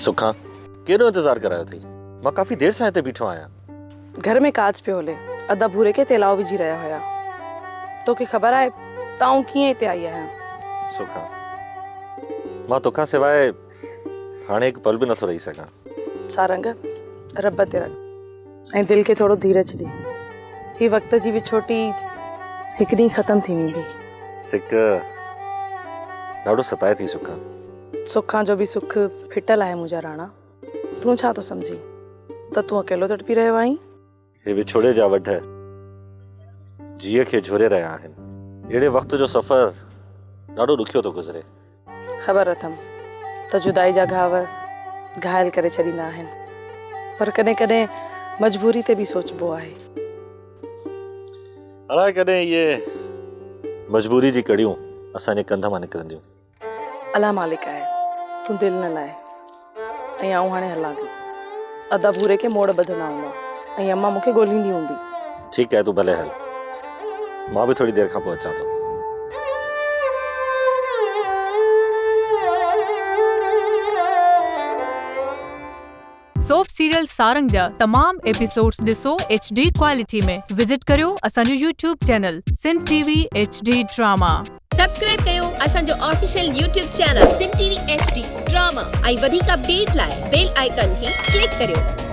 سکان، ڪيڏو انتظار ڪرايو اٿئي؟ مان ڪافي دير سان هتي بيٺو آهيان. گهر ۾ ڪاڄ پيو هلي. ادا ڀوري کي تيلاء وجهي رهيا هيا. توکي خبر آهي ته آئون ڪيئن هتي آئي آهيان؟ سکان، مان توکان سواء هاڻي هڪ پل به نٿو رهي سگهان. سارنگ، رب تي رک ۽ دل کي ٿورو ڌيرج ڏي. هي وقت جي وڇوٽي هڪ ڏينهن ختم ٿي ويندي. سڪ ڏاڍو ستائي ٿي سکان. سکان جو به سک ڦٽل آهي منهنجا راڻا. تون ڇا ٿو سمجهين ته تون اڪيلو تڙپي رهيو آهين؟ هي وڇوڙي جا وڍ جيء کي جهوري رهيا آهن. اهڙي وقت جو سفر ڏاڍو ڏکيو ٿو گذري. خبر اٿم ته جدائي جا گهاو گهايل ڪري ڇڏيندا آهن پر ڪڏهن ڪڏهن مجبوري تي به سوچبو آهي. الائي ڪڏهن اهي مجبوري جي ڪڙيون اسان جي ڪنڌ مان نڪرنديون. الله مالڪ آهي، تون دل نه لاهه ۽ آئون هاڻي هلان ٿي. ادا ڀوري کي موڙ ٻڌندا هوندا ۽ امان مون کي ڳولهيندي هوندي. ٺيڪ آهي تون ڀلي هل. مان به ٿوري دير کان پوء اچان ٿو. سوپ سيريل سارنگ جا تمام ايپيسوڊز ڏسو ايڇ ڊي ڪوالٽي ۾ وزٽ ڪريو اسان جو YouTube channel Sindh T V H D drama. Subscribe ڪيو اسان جو official YouTube channel Sindh T V H D drama ۽ وڌيڪ اپڊيٽ لاء بيل آئيڪان کي ڪلڪ ڪريو.